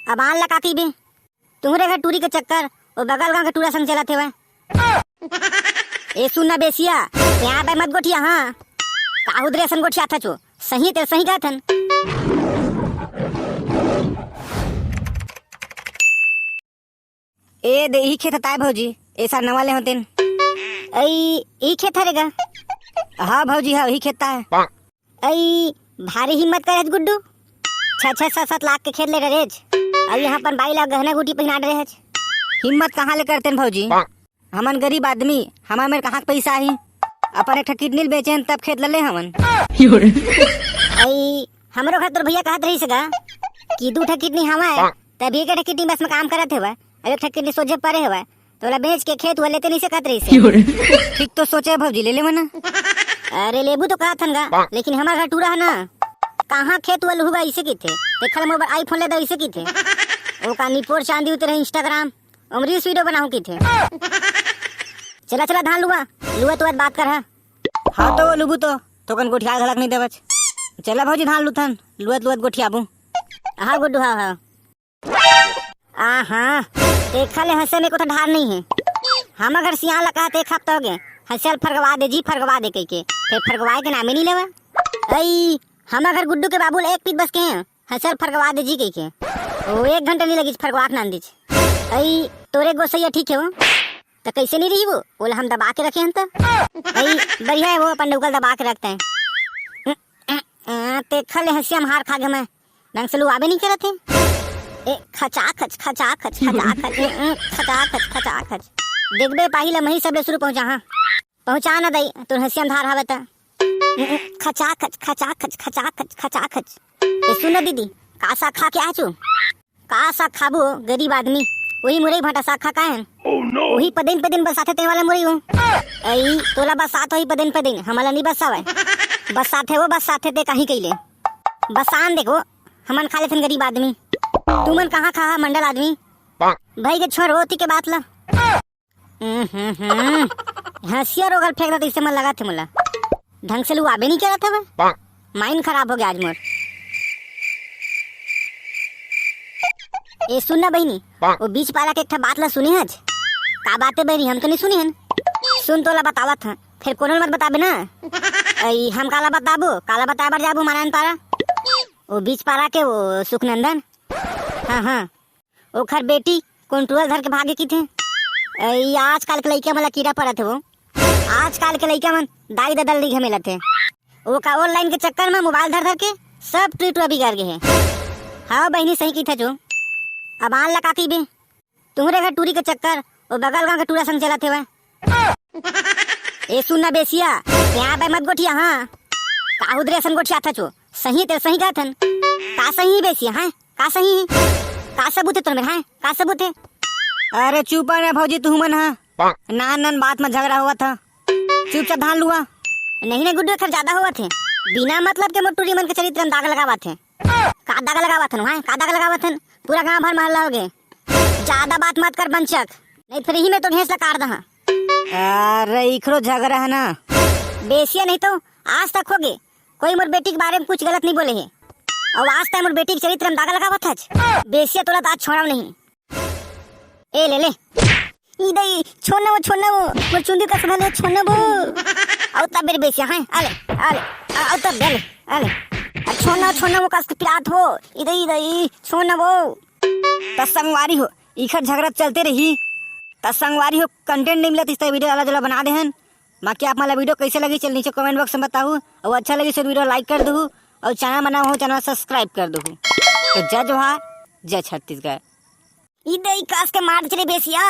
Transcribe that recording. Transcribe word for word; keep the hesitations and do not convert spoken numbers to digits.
अब आन ला का कहिबे? तुहरे घर टूरी के चक्कर ओ बगल गांव के टूरा संग चलत हेवय। ए सुन ना बेसिया, यहाँ पे मत गोठिया, हाँ? काहू दरे असन गोठिया था चो, सही ते सही कहथन। ए दे, इही खेत हताय भौजी, ए साल नवा ले होतेन। अई, ई खेत हरे गा? हाँ भौजी, हाँ, इही खेत ताय। अई, भारी हिम्मत करे हच गुड्डू। छह छह सात सात लाख के खेत ले डरेच। अउ यहाँ अपन बाई ला गहना गुटी पहिना डरे हच। हिम्मत कहाँ ले करतेन भौजी? हमन गरीब आदमी, हमर मेर कहाँ के पैसा आही? अपन एक ठा किडनी ल बेचेन तब खेत ल ले हमन। अई, हमरो घर तोर भैया कहत रहिस गा कि दू ठा किडनी हवय, तभी एक ठा किडनी बस में काम करत हेवय, अउ एक ठा किडनी सोझे परे हेवय, तोला बेच के खेत हुआ लेते नहीं सकत रहिस। ठीक तो सोचे भौजी, ले ले मना। अरे लेबू तो कहत हन गा, लेकिन हमर घर टूरा है ना, कहाँ खेत हुआ लुहुगा इसे किथे, देखल मोबाइल iPhone ले दो इसे किथे। ओ का निपोर चांदी उतरे Instagram, ओम reels video बनाऊं किथे। चला चला धान लुआ, लुआ तो बात कर हा। हाँ तो वो लुबू तो, तोकन गोठिया घलक नहीं देवच। चला भौजी धान लुथन, लुअत लुअत गोठियाबू। हाँ गुड्डू, हाँ, हाँ। आहा, देखा ले हंसे में कोथा ढार नहीं है। हमर घर सियान ला कहत एक हफ्ता हो गए, हंसिया ल फरगवा दे जी, फरगवा दे कहिके, फिर फरगवाए के नामे नहीं लेवे। अई, हमर घर गुड्डू के बाबू ल एक पीत बस के हैं, हंसिया ल फरगवा दे जी कहिके। ओ एक घंटा नहीं लगी फरगवा के नान दीच। अई, तोरे गोसैया ठीक है वो, तो कैसे नहीं रही वो? ओला हम दबा के रखे हैं तो। अई, बढ़िया है वो, अपन डौकल दबा के रखते हैं। अ, देखा ले हंसिया में हार खा गए मैं। ढंग से लुआबे नहीं करत हे। ए, खचा खच, खचा खच, खचा खच, ए, ए, खचा खच, खचा खच। देखबे पाही ला मही सबले शुरू पहुंचा, हाँ। पहुंचा ना दई, तोर हंसिया में धार हवे त। ए, ए, खचा खच, खचा खच, खचा खच, खचा खच। ए, सुन ना दीदी, का साग खा के आचू? का साग खाबो, गरीब आदमी? वही मुरई भाटा साग खा काहे? वही पदिन पदिन बसाथे ते वाला मुरई हो। अई, तोला बसात होही पदिन पदिन, हमला नहीं बसावे। बसाथे वो, बसाथे ते काहीं कइले। बसान देखो, हमन खा लेथन गरीब आदमी। तुमन कहाँ खा हा मंडल आदमी? भाई के छोड़ ओती के बात ला। हम्म, हम्म, हम्म। हंसिया रोगल फेंक देते, इसे मन लगा थे मोला। ढंग से लुआबे नहीं करत हवे। माइंड खराब हो गया आज मोर। ए सुन ना बहिनी, वो बीच पारा के एक ठा बात ला सुने हच? का बात है बहिनी, हम तो नहीं सुने हन। सुन तोला बतावत हन, फिर कोनो ल मत बताबे ना। अई, हम काला बताबो, काला बताए बर जाबो मानन पारा। वो बीच पारा के वो सुखनंदन, हाँ, हाँ, ओखर बेटी कोन टूरा धर के भागे किथे। अई, आजकल के लइका मन ला कीड़ा पड़त हे वो। आजकल के लइका मन दाई ददा ल नहीं घमेलत हे। वो का ऑनलाइन के चक्कर में मोबाइल धर धर के सब टूरी टूरा बिगड़ गए हे। हाँ बहिनी, सही किथे जो। अब आन ला का कहिबे? तुहरे घर टूरी के चक्कर, वो बगल गांव के टूरा संग चलत हेवय। ए सुन ना बेसिया, यहाँ पे मत गोठिया, हाँ। काहू दरे असन गोठिया था चो, सही ते सही कहथन। का सही बेसिया, हाँ? का सही है? का सबूत है तोर मेर, हाँ? का सबूत है? अरे चुप ना भौजी, तुहू मन हा नान नान बात में झगड़ा होवत हा। चुपचाप धान लुआ। नहीं ना गुड्डू, एखर ज्यादा होवत है। बिना मतलब के मोर टूरी मन के चरित्र में दाग लगावत है। का दाग लगावत हन, हाँ? का दाग लगावत हन? पूरा गांव भर महल्ला हो गए। ज्यादा बात मत कर बंचक, नहीं फिर ही मैं तो भैंस ला काट दहा। अरे इखरो झगड़ा है ना। बेसिया नहीं तो आज तक हो गए, कोई मोर बेटी के बारे में कुछ गलत नहीं बोले है। और आज तक मोर बेटी के चरित्र में दाग लगावत हच। बेसिया तोला तो आज छोड़ाव नहीं। ए ले ले। ई दई, छोड़ ना वो, छोड़ ना वो, मोर चुंदी कस भले, छोड़ ना वो। आओ तब मेरे बेसिया, हैं? आले, आले, आ- आओ तब, आले, आले। आ, छोड़ ना, छोड़ ना वो, कस के पिरात हो। ई दई, ई दई, छोड़ ना वो। त संगवारी हो, इखर झगड़ा चलते रही। त संगवारी हो, कंटेंट नहीं मिलत, इस तरह वीडियो आला जुला बना दे हन। बाकी आप मला वीडियो कैसे लगी, चल नीचे कमेंट बॉक्स में बताऊ। और अच्छा लगी तो वीडियो लाइक कर दू, और चैनल बना हो, चैनल सब्सक्राइब कर दू। तो जय जोहार, जय छत्तीसगढ़। ई दई कस के मार चले बेसिया।